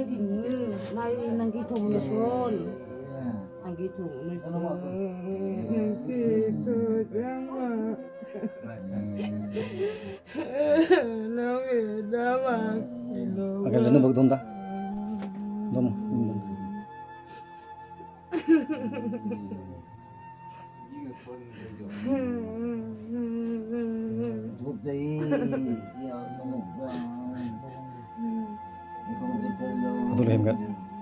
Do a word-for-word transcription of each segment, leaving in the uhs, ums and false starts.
Nai nangki thong na son. Nangki thong na son. Agak jani bak dom da. Dom. Adul hem kan?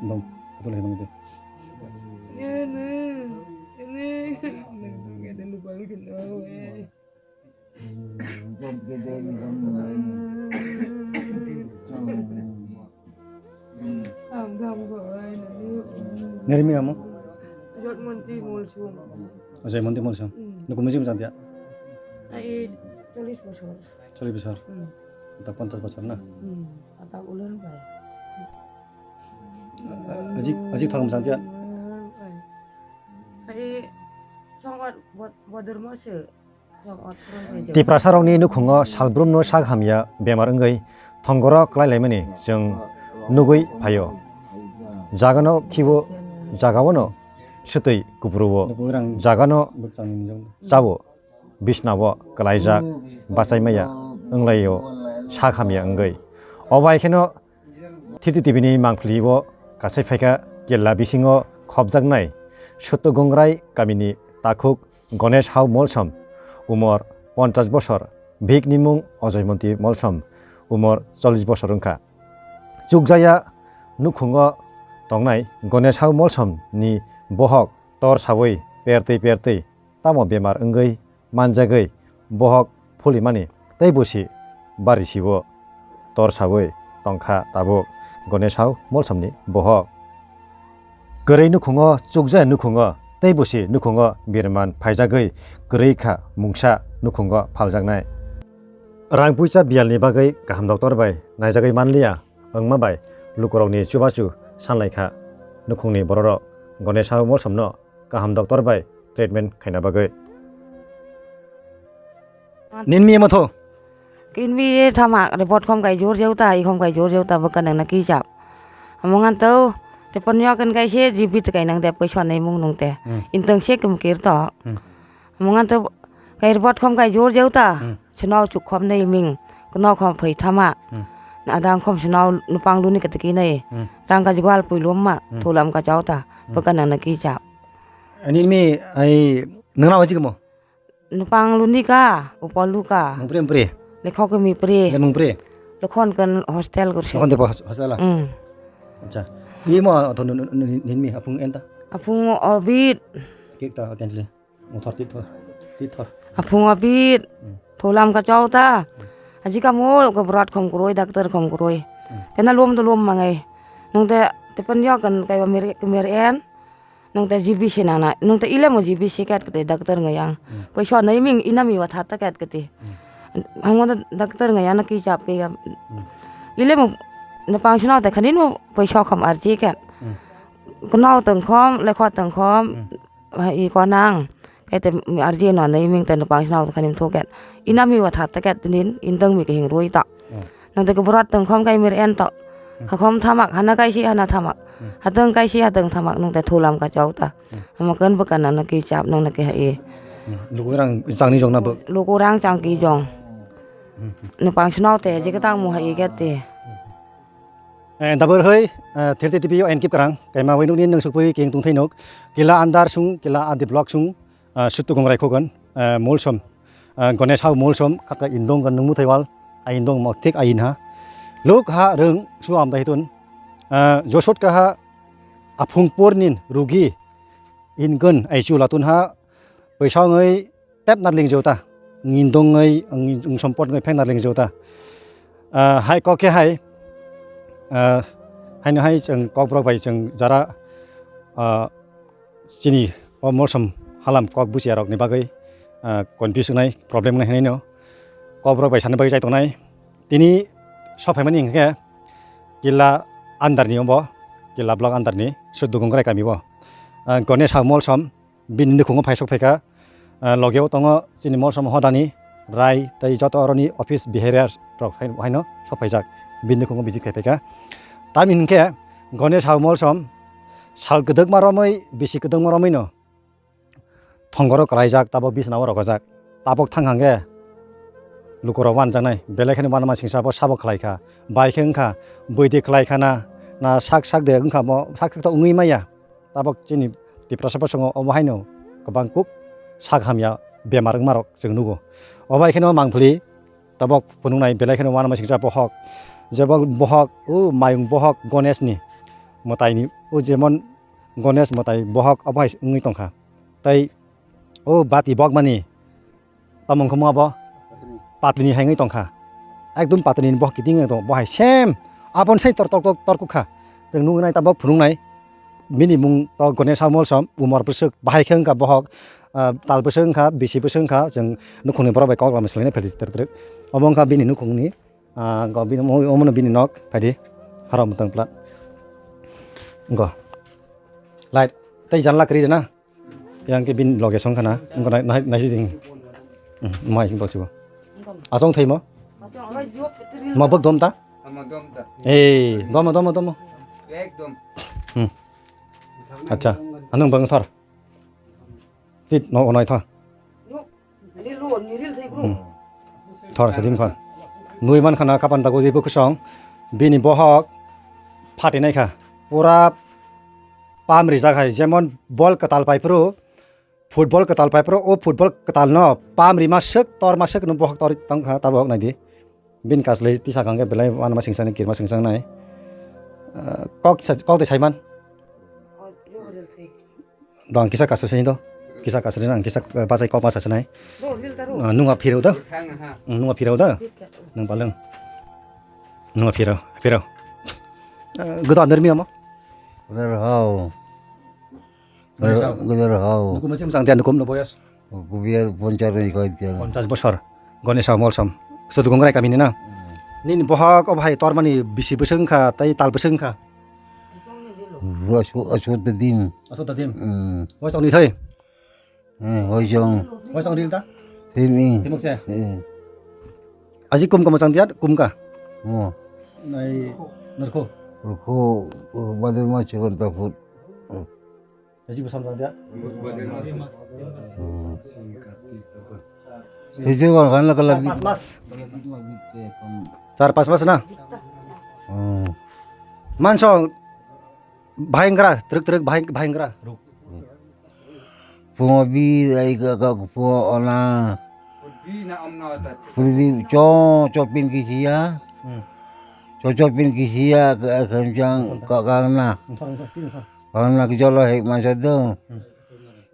Dom. Adul hem kan? Nirmi amo? Jotmonti Molsom. Jotmonti Molsom. Hmm. Nuku mujim santia? Ai, chollish bosor. Chollish bosor? Hmm. Ata ponchash bosor na? Hmm. Ata ulen bai. Ajik, ajik thangam santia? Ai, songot bot-, bodur mo se. Tiprasarokni nukhungo salbrumno sak hamya bemar wngwi thongoro klai laimani chwng nugwi phaio. Jagano khibo, jagaono swtwi kuphuru-o, jagano chabo, bisnao klaijak bachai maya wnglaio sak hamya wngwi. O bai kheno Thiti T V ni mangpili o kasai phaikha Kerala bisingo khopjaknai Sotto Gongrai kamini takhuk Ganesh Hao Molsom, umor ponchash bosor, bihikni mung Ajoy Monti Molsom, umor chollish bosor wngkha. Chukjaya nukhungo tongnai Ganesh Hao Molsom ni bohok tor sawi pertwi pertwi tamo bemar wngwi manjagwi bohok phulimani tei busi barisi-o tor sawi tongkha tabuk Ganesh Hao Molsomni bohok. Kwrwi nukhungo, chukjaya nukhungo tei busi nukhungo birman phaijagwi kwrwi kha mungsa nukhungo phaljaknai. Rang puisa biyalni bagwi kaham doctor bai naijagwi manliya wngma bai lukurokni chubachu sanlaikha nukhungni bororok Ganesh Hao Molsomno kaham doctor bai treatment khaina bagwi. Ninmi emo tho? Kinmi ye thama, report khom kai jor jeu ta, i khom kai jor jeu ta, bwkha nang na ki chap. Amongan tau, te pon yo kan kai se, G B te kai nang de, poi swan nai mung nung te. Hmm. Intang se kum kir to. Hmm. Amongan tau, kai report khom kai jor jeu ta, Hmm. Chunao chuk khom nai ming, kunao khom phai thama. Hmm. Na adang khom chunao nupang luni ka tiki nai. Hmm. Rang ka jigwal pui lom ma, Hmm. Thulam ka chao ta, Hmm. Bwkha nang na ki chap. Ani mi ai nang na wajik mo? Nupang luni ka, upolu ka. Mung pri, mung pri. Lekhok mi pri. Le mung pri. Lekhon kan hostel kursi. Lekhon de hos-, hostel la. Hmm. Acha. Ni mo atho nun, nun, nun, nin mi aphung enta. Aphung obit. Kik ta, atensli. Mo thor, tit thor. Tit thor. Aphung obit. Hmm. Tholam ka chau ta. Hmm. Aji ka mo ka brat khom kuroi, doctor khom kuroi. Hmm. Kena lom to lom mangai. Nung te, te pen yo kan kai ba mer, mer en. Nung te G B C nang na, nung te ile mo G B C kat kete doctor ngai ang. Hmm. Poisa nai ming ina mi wa that ta kat kete. Hmm. Hango da doctor ngai ang na ki chap pe ga. Hmm. Ile mo na pang suna te khani mo poisa kham arji kat. Hmm. Kunao tang khom, lekho tang khom. Hmm. Ha, i ko nang. Kete arji no nai ming te na pang suna te khani mo tho kat. Ina mi wa that ta kat nin, in tang mi ke hing roi ta. Hmm. Nang te ke brat tang khom kai mir en to. Hmm. Kha khom thamak, hana kai si hana thamak. Hmm. Hatang kai si hatang thamak, nung te thulam ka chau ta. Hmm. Ama kan bwkha nang na ki chap nang na ki ha i. Hmm. Lukurang changni jong na bo. Lukurang chang ki jong. Hmm. Nupang sunao te, je ka tang mo ha i ga te. Eh, dabor hoi, eh, thirty T V o enkip karang. Kaima wai nukni nung sukpui king tung thai nuk. Kila andar sung, kila adi block sung. Ah, Suttu Gongrai Khogan, ah, Molsom, ah, Ganesh Hao Molsom, kaka indong kan nungmu thaiwal, a indong mo thik a in ha. Lok ha reng su am dai tun, ah, josot ka ha aphung por nin rugi in gun ai chu latun ha, poisa ngai tep nar ling jota, ngindong ngai, ng, ng sompot ngai pheng nar ling jota. Ah, hai kok khe hai, ah, hai no hai chwng kok brok bai chwng jara, ah, chini o Molsom halam kok buchiya rok ni bagwi, ah, confuse wngnai, problem wngnai hinwi no kok brok bai sana bagwi chai tongnai. Tini sok phaimani hinkhe Killa under ni obo, Killa block under ni Suddu Gongrai kami bo, ah, Ganesh Hao Molsom bini nukhungo phai sok phaikha, ah, logeo tongo chini Molsom hodani Rai tei joto oroni office behavior rok hai, haino sok phaijak bini nukhungo visit khai phaikha. Tamni hinkhe Ganesh Hao Molsom sal kwdwkma romwi, bisi kwdwkma romwino thongoro kwlaijak, tabok bisnao rokojak. Tabok thang hangkhe lukurok uanjaknai, belai kheno uanama singsa bo sabo khlaikha, bai khe wngkha, bwidi khlaikhana, na sak sak de wngkha, mo sak sak to wngwi maya. Tabok chini Tiprasa bosongo omo haino kwbang kuk sak hamya bemar wngmarok chwng nugo. Obo hai kheno mangpili tabok phunuknai belai kheno uanama singsa bohok. Jebo bohok, o mayung bohok Ganesh ni mwtai ni, o jemon Ganesh mwtai bohok obo hai wngwi tongkha. Tei o bati bokmani Tamo wngkha mo abo? Patini hai wngwi tongkha. Ekdom patini bohok kiting wngwi tongo. Bo hai same. Aboni sai tor tor tor tor kukha. Chwng nuknai tabok phunuknai. Bini mung to Ganesh Hao Molsom, umor bwswk bahai khe wngkha bohok, ah, tal bwswk wngkha, bisi bwswk wngkha, chwng nukhungni borok bai kok lama swlainai phaidi twrwk twrwk. Obo wngkha bini nukhungni, ah, go bini, omo, omono bini nok phaidi. Harok mwtang plat. Go. Light. Tei janla kwrwi de na? Yang ke bin loge song khana, wngkha nai, nai, naisi ding. Hmm, mai sing tokchibo. Asong thaimo? Ma bok dom ta? Ama dom ta. Eh, domo, domo, domo. Ekdom. Hmm. Acha, anung bang thor. Tit no onai tha. Hmm. Thor sadim khon. Nui man khana kapan dago jebo kusong. Bini bohok phatinai kha. Pura pam rijak hai. Jemon bol kwtal pai phuru, football kwtal pai phuru, o football kwtal no pam rima swk, tor ma swk no bohok tor tong kha tabok nai di. Bini kaslai tisa kang khe belai uanama singsa ni kirma singsa nai. Ah, kok sa-, kok de saiman. Dong kisa kasri sini to. Kisa kasri nang kisa, eh, bachai kok masa sinai. Ah, nunga phirau da. Hmm, nunga phirau da. Nung paleng. Nunga phirau, phirau. Eh, gudo andir mi amo? Gudo hao. Gudo hao. Nukum macam sang dia nukum no boyas. Kubia ponchas ni koi dia. Ponchas bosor. Ganesh Hao Molsom. Sudu Gongrai kami ni na. Hmm. Nini bohok o bhai tormani bisi bwswk wngkha, tai tal bwswk wngkha. Asu, asu tadim. Asu tadim. Hmm. Wai tong ni thai. Hmm, wai jong. Wai tong ril ta? Timi. Timok se. Hmm. Aji kum kamo chang dia, kum ka. Mo. Nai narko. Narko, badan ma chikon ta phut. Aji bosong dia. Hmm. Itu kan kan kala. Pas mas. Char pas mas na. Hmm. Manso bhaingra, truk truk bhaing-, bhaingra. Pungo bi ai ka, ka, pungo ona. Purbi cho, cho pin kisiya. Hmm. Cho, cho pin kisiya ka, ka, ka, ka, na. Thor, thor, thor, thor. Kana kijolo hai masa do. Hmm.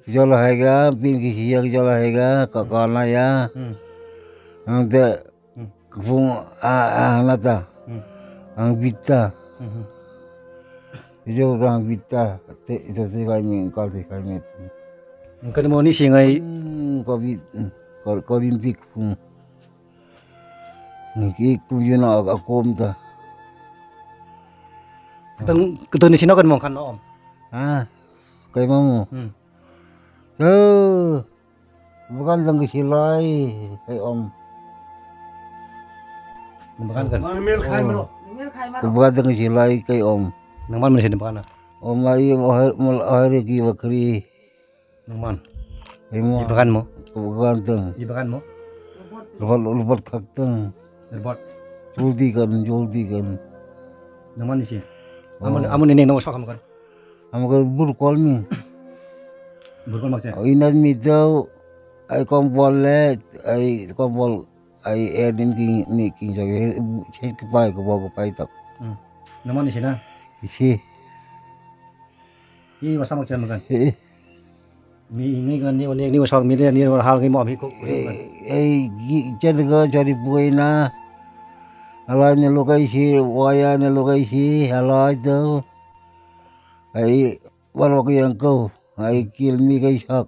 Kijolo hai ga, pin kisiya kijolo hai ga, ka kana ya. Hmm. Ang te, hmm, kung a, a, nata. Hmm. Ang bitta. Hmm. Kijolo ang bitta. Te, ito te kai mi, kal te kai mi. Ang kani mo ni singai. Hmm, kobi, hmm, ko-, korimpik, hmm. Niki kumjuna akom ta. Ketang, ketang ni sino kan mongkhan om. Ha, kai mamu. Hmm. Tuh, bukan tengki silai, kai om. Bukan kan? Bukan tengki silai, kai om. Nang man mani sini bukan? Om ai, oh, mul, oh, ki bakri. Nungman. Imo. Ibagan mo? Ibagan teng. Ibagan mo? Lebat, lebat khak teng. Lebat. Joldi kan, joldi kan. Nungman isi. Oh. Amun, amun ini nunggu sok kamu kan? Kamu kan burkol ni. Burkol maksudnya? Oh, inan mi tau, ai kompol le, ai kompol, ai air din ki, ni ki jage, cek pai ko bo ko pai tak. Hmm. Nungman isi na? Isi. Ih, masa mak cem kan? Eh, eh. Mi ini kan ni, ni, ni, sok mi ni, ni, hal ni, mo, mi, kok, kok, kan? Eh, eh, gi-, jadi ko, jadi buena. Ala ni lokai si, waya ni lokai si, ala itu. Ai, balok yang kau, ai, kil mi kai sak.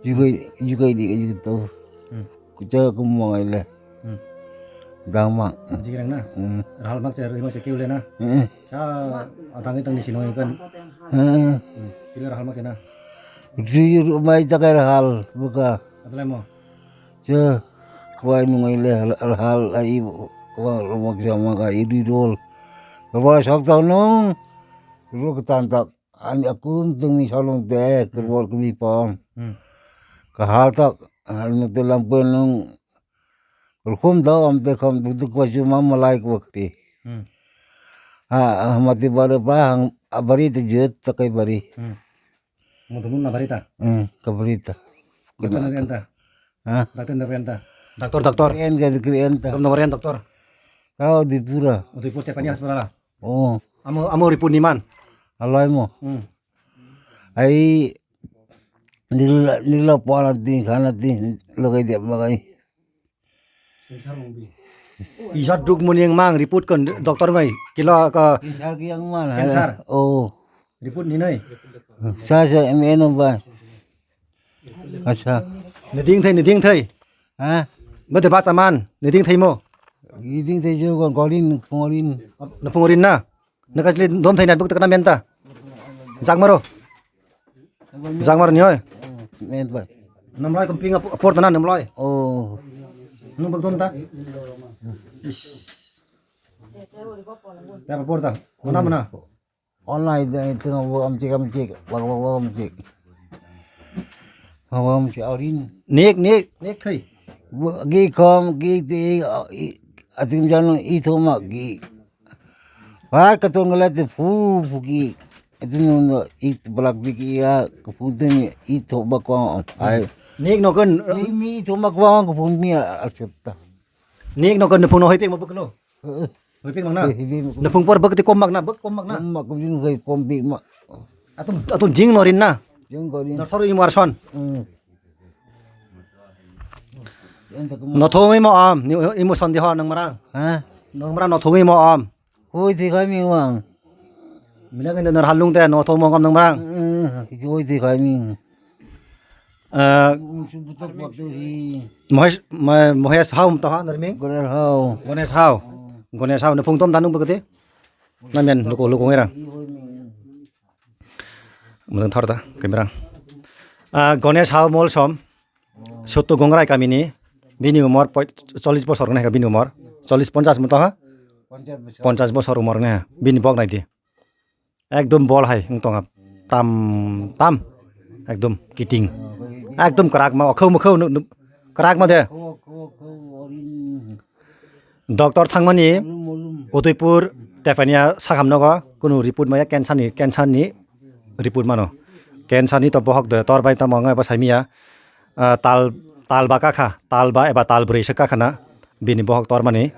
Jugai, jugai di, jugai tu. Hmm. Kucha kumong ai le. Hmm. Dama. Jigirang na? Hmm. Rahal mak se, rui mak se, kiu le na? Hmm. Sa, atang itang ni sinoi kan? Hmm. Hmm. Kila rahal mak se na? Jui mai takai rahal, buka. Atalai mo? Che, kwai nungai le hal, hal, ai, kwang mak sama ka, i dui dol. Kabo sok tau nung. Lu ketan tak. Ani aku tengni salong te kerbor kemi pom. Hmm. Kahal tak. Anu te lampu nung. Rukum tau am te kam duduk baju mam malai ko kri. Hmm. Ha, mati bare pa hang abari te jut takai bari. Hmm. Mudumun na barita. Hmm, kabarita. Doktor na renta. Ha? Doktor na renta. Doktor, doktor. En ga dikri enta. Doktor na renta, doktor. Kau di pura. Udaipur te pani hospital. Oh. Amo, amo report niman. Alai mo. Hmm. Ai nila nila pala di khana di logai dia magai. Isa duk muni yang mang report kan doktor ngai kilo ke Cancer yang mana? Cancer. Oh. Report ni nai. Sa sa M N ba. Asa. Neding thai, neding thai. Ha? Bade ba saman, neding thai mo. Iding thai jo kon kolin, kolin. Na phungorin na. Nakasli dom thai na buk tak na menta. Jak maro. Jangmar ni oi. Nen ba. Namlai kumping ap-, apor tana namlai. Oh. Nung bagdom ta. Ish. Ya apor ta. Mana mana. Online da itu ngabo amcik amcik. Bag bag bag amcik. Ngabo amcik aurin. Nik nik nik khai. Gi kom gi ti atim janu itu mak gi. Hai katung ngala te phu phu ki. Itu nung no ik balak dik iya kapung te ni i thok ba kwang ai. Nik no kan. I mi i thok ba kwang kapung ni asutta. Nik no kan nupung no hoi pek mo bukno. Hoi pek mang na. Nupung por bak te kom mak na, bak kom mak na. Kom mak kom jing hoi kom bi ma. Atum atum jing no rin na. Jing ko rin. Nor thoru imar son. Hmm. Nothung imo am, ni imo sondi ho nang marang. Ha? Nang marang nothung imo am. Hoi thi khai mi wang. Mina kan nar halung te nothung mo ngam nang marang. Hmm, hoi thi khai mi. Eh, Subuta waktu hi. Mohesh, Mo-, Mohesh Hau to ha narming? Goner Hau. Gonesh Hau. Gonesh Hau ne phung tom danung bagati. Namen luko luko ngerang. Hoi mi. Mudang thor da, kamirang. Ah, Ganesh Hao Molsom, Sotto Gongrai kamini, bini umor poi-, chollish bosor wngnai kha bini umor. Chollish, ponchash muto ha? Ponchash bosor. Ponchash bosor umor wngnai ha. Bini bok nai di. Ekdom bol hai wng tong ha. Tam, tam. Ekdom kiting. Ekdom kwrak ma, okhou mukhou nu, nu, kwrak ma de. Okhou, okhou, okhou, orin. Doctor thangmani Udaipur Tepania sakhamnogo kunu report maya cancer ni, cancer ni report mano. Cancer ni to bohok de tor bai tamo ngai bo saimiya, ah, tal, tal ba kakha, tal ba eba tal brwi se kakha na bini bohok tor mani.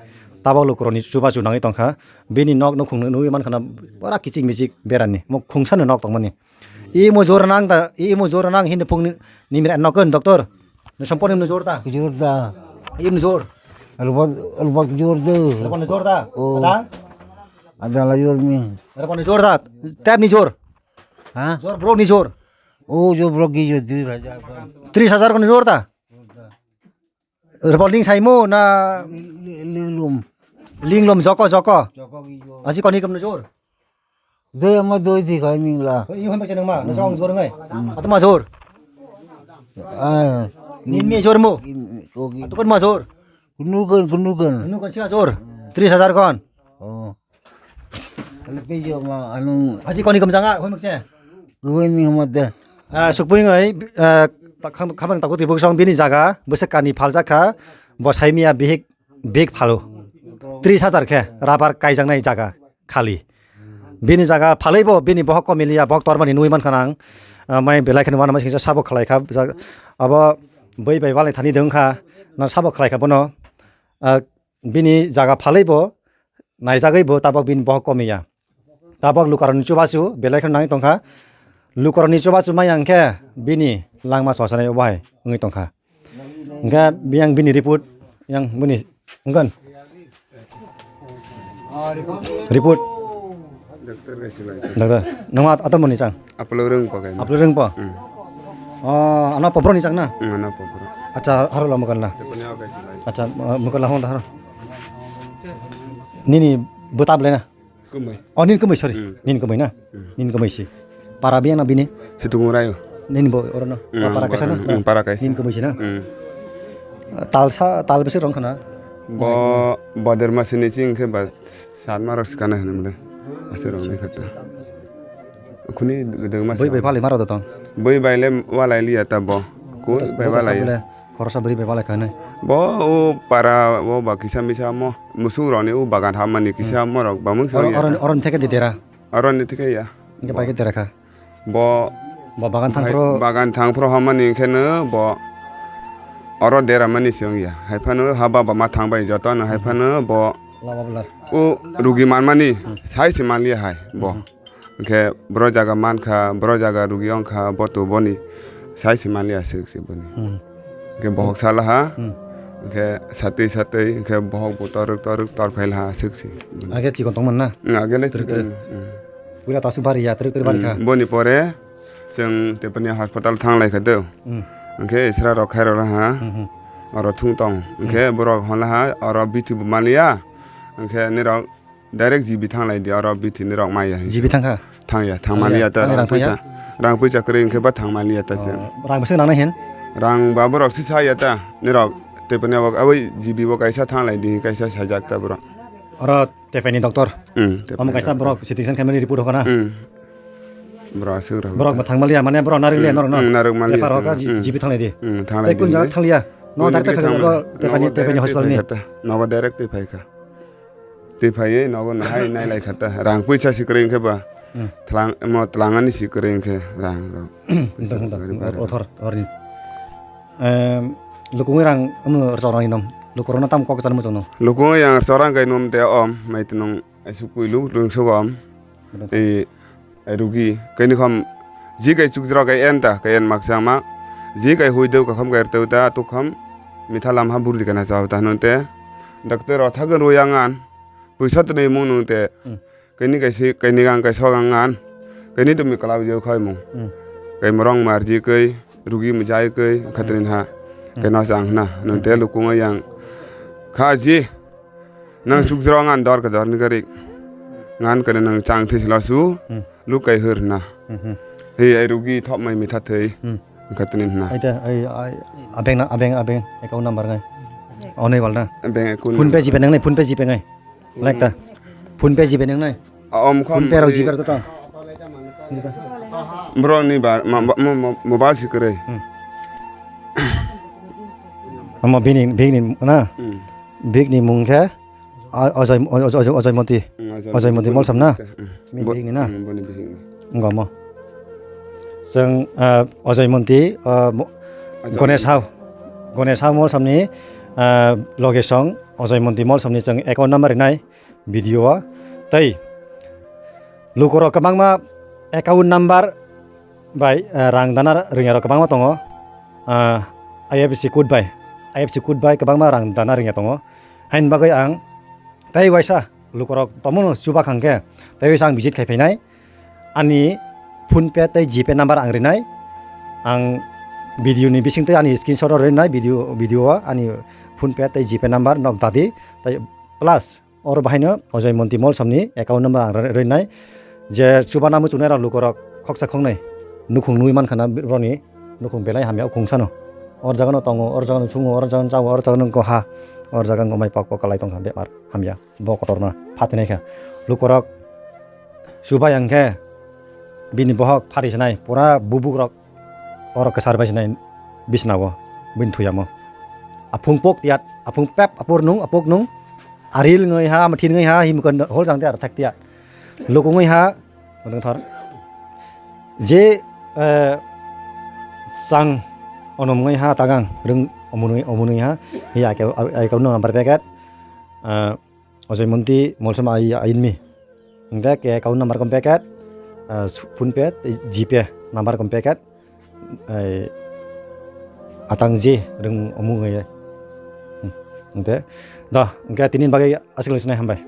Tabok lukuroni chubachu nangwi tongkha. Bini nok nukhung nugwi mankha na pura kichik michik berani. Mo khungsa ni nok tongmani. Imo jora nang da, imo jora nang hini phung ni, ni mira nokon doctor. Ni somponi ni jor da. Jor da. Im jor. Albat, albat jor da. Albat ni jor da. Oh. Ada? Ada la jor mi. Albat ni jor da. Tab ni jor. Ha? Jor bro ni jor. Oh, jor bro ki jor tris hajar. Tris hajar ko ni jor da. Revolving saimo na li-, li-, linglum. Linglum joko, joko. Joko gijo. Asi koni kam jor. Doi ama doi di khai mingla. Iyo hamba chenang ma, na jong jor ngai. Atu ma jor. Ah. Ni me jor mo. Kogi. Atu kon ma jor. Kunu kon, kunu kon. Kunu kon sila jor. Tris hajar kon. Oh. Lepe jo ma anu. Asi koni kam janga, hoi makche. Hoi mi hama de. Ah, sukpui ngai, ah, ta-, kham-, khamani tago tibuk song bini jaga, bwswk kani phaljakha, bo saimiya bihik, bihik phalo. Tris hajar khe, rabar kaijaknai jaga khali. Bini jaga phalaibo, bini bohok komiliya, bohok tormani nui mankha nang. Ah, mai belai khani wanama singsa sabo khlaikha, ja-, abo bui bai balai thani dengkha, na sabo khlaikha bono. Ah, bini jaga phalaibo, naijagwi bo tabok bini bohok komiya. Tabok lukarokni chubachu belai kheno nangwi tongkha. Lukarokni chubachu maya hwnkhe bini langma sosanai obo hai wngwi tongkha. Hwnkhe biyang bini report yang bini wngkhan. Report. Doctor, nangma atamoni chang? Apolo rwngpo kaima. Apolo rwngpo? Hmm. Oh, ano pobro ni chang na? Hmm, ano pobro. Acha, haro lamo kan la. Teponi o kaisa lai. Acha, mukal la hon da haro. Nini bwta ble na? Kumai. Oh, nini kumai, sorry. Hmm. Nini kumai na? Hmm. Nini kumai si. Para biya na bini? Situng rayo. Nini bo oro no? Hmm, para kaisa na? Hmm, para kaisa. Nini kumai si na? Hmm. Tal sa, tal bisi rong khana? Bo, bo derma sini ching khe ba Satma rok sikana hinwi mole. Ase rok ni khata. Khuni degma. Bui bai pali maro tong. Bui bai le walai liya ta bo. Kun bai walai. Khorosa bri bai walai khane. Bo o para o ba kisa misa mo. Musung rok ni o bagan hamani kisa mo rok ba mung. Oron theke di dera. Oron ni theke ya. Nge bai ke dera kha. Bo bo bagan thang phro bagan thang phro hamani khe no bo oro dera mani se wngya. Hai phano ha baba ma thang bai joto no hai phano bo lama bwlar. O rugi manmani sai se manliya hai bo. Hwnkhe boro jaga mankha, boro jaga rugi wngkha, bo to boni sai se manliya se se boni. Hwnkhe bohok salaha, hwnkhe satwi satwi, hwnkhe bohok bo torwk torwk torphai laha se se. Age chikon tongmani na? Age le chikon. Puila tasu bari ya, trik trik bari kha. Boni pore chwng tepani hospital thang lai kha do. Hwnkhe isra rok khai rok ha. Oro thung tong. Hwnkhe borok hon ha oro bithi bo maliya. Hwnkhe nirok direct G B thang lai di oro bithi nirok maya. G B thang kha? Thang ya, thang maliya ta rang puisa. Rang puisa kwrwi hwnkhe ba thang maliya ta chwng. Rang bwswk nangnai hen? Rang ba borok si sa ya ta nirok tepani abo G B bo kaisa thang lai di kaisa sajak ta borok. Oro Tepaini doctor. Omo kaisa borok C T scan khaimani report hokana. Borok aswk rok. Borok bo thangmaliya mane borok narwk liya norok no. Narwk maliya. Refer hoka G B thang lai di. Thang lai di. Tei kun jaga thang liya. No direct thang lai bo Tepaini Tepaini hospital ni. Nogo direct tei phai kha. Tei phai nogo nahai nai lai kha ta. Rang puisa si kwrwi hwnkhe ba. Tlang mo tlangani si kwrwi hwnkhe rang rok. Othor orni. Lukungwi rang omo rwchapna ni nom. Lukurokno tamo kok kwchangma chwngno. Lukungwi yang rwchapna khe nom de om, mai twnung aisuk puilu lungsuk om. Tei rugi kaini kham ji kai chukjra kai en ta, kai en maksa ma. Ji kai hui deu kakham kai rteu ta tukham mitha lam ha burdi kana chao ta hwnung te. Doctor o thagwi rwi angan. Puisa twnwi mung nung te. Kaini kaisi, kaini gang kaisa gang ngan. Kaini tumi kala ujau khai mung. Kai morong marji kai, rugi mujai kai, khatrin ha. Kai no chang hna. Nung te lukung yang. Kha ji. Nang sukjro ngan dor ka dor ni gari. Ngan kare nang chang this la su. Lu kai hur hna. Hei ai rugi thop mai mitha thei. Khatrin hna. Aita ai ai abeng na abeng abeng account number ngai. Onai wal na. Abeng account. Phone pay number. GPay nang nai phone pay GPay ngai. Like ta. Phone pay GPay nang nai. Om khom. Phone pay rok GPay rok to. Bro ni ba ma- ma- ma- mobile si kwrwi. Omo bini bini na. Bini mung khe Ojoy Ojoy Ojoy Monti. Ojoy Monti Molsom na. Bini bini na. Bini bini. Ngomo. Chwng Ojoy Monti Gonesh Hau. Gonesh Hau Molsom ni loge song Ojoy Monti Molsom ni chwng account number rinai video o. Tei lukurok kwbangma account number bai rang dana rwngya rok kwbangma tongo. I F S C code bai I F S C code bai kwbangma rang dana rwngya tongo. Haini bagwi ang tei waisa lukurok tomono chuba khangkhe tei waisa ang visit khai phainai. Ani PhonePe tei GPay number ang rinai. Ang video ni bising tei ani screenshot o rinai video video o ani PhonePe tei GPay number nok dadi tei plus oro bahaino Ojoy Monti Molsom ni account number ang rinai. Je chuba nangma chunai rok lukurok khoksa khoknai nukhung nui mankha na roni nukhung belai hamya khungsano. Or jaga no tongo, or jaga no sungo, or jaga no chao, or jaga no koha, or jaga no mai pok pok kalai tongkha bemar hamya. Bo kotorma phatinai kha. Lukurok chubai ang khe bini bohok phari sinai pura bubuk rok oro kwchar bai sinai bisna o bini thuyamo. Aphung pok tiyat, aphung pep apor nung, apok nung. Aril ngai ha, mathin ngai ha, himkon hol jang tiyat, thak tiyat. Luku ngai ha, matang thor. Je, eh, chang onom ngai ha tagang rung omunui omunui ha. Hi ake ake number packet. Eh, Ojoy Monti Molsom ai ai mi. Hingke ke account number kom packet, ah, PhonePe tei GPay number kom packet, ai atang je rung omu ngai. Hmm, hingke, da, hingke tini bagwi aswk sinai hambai.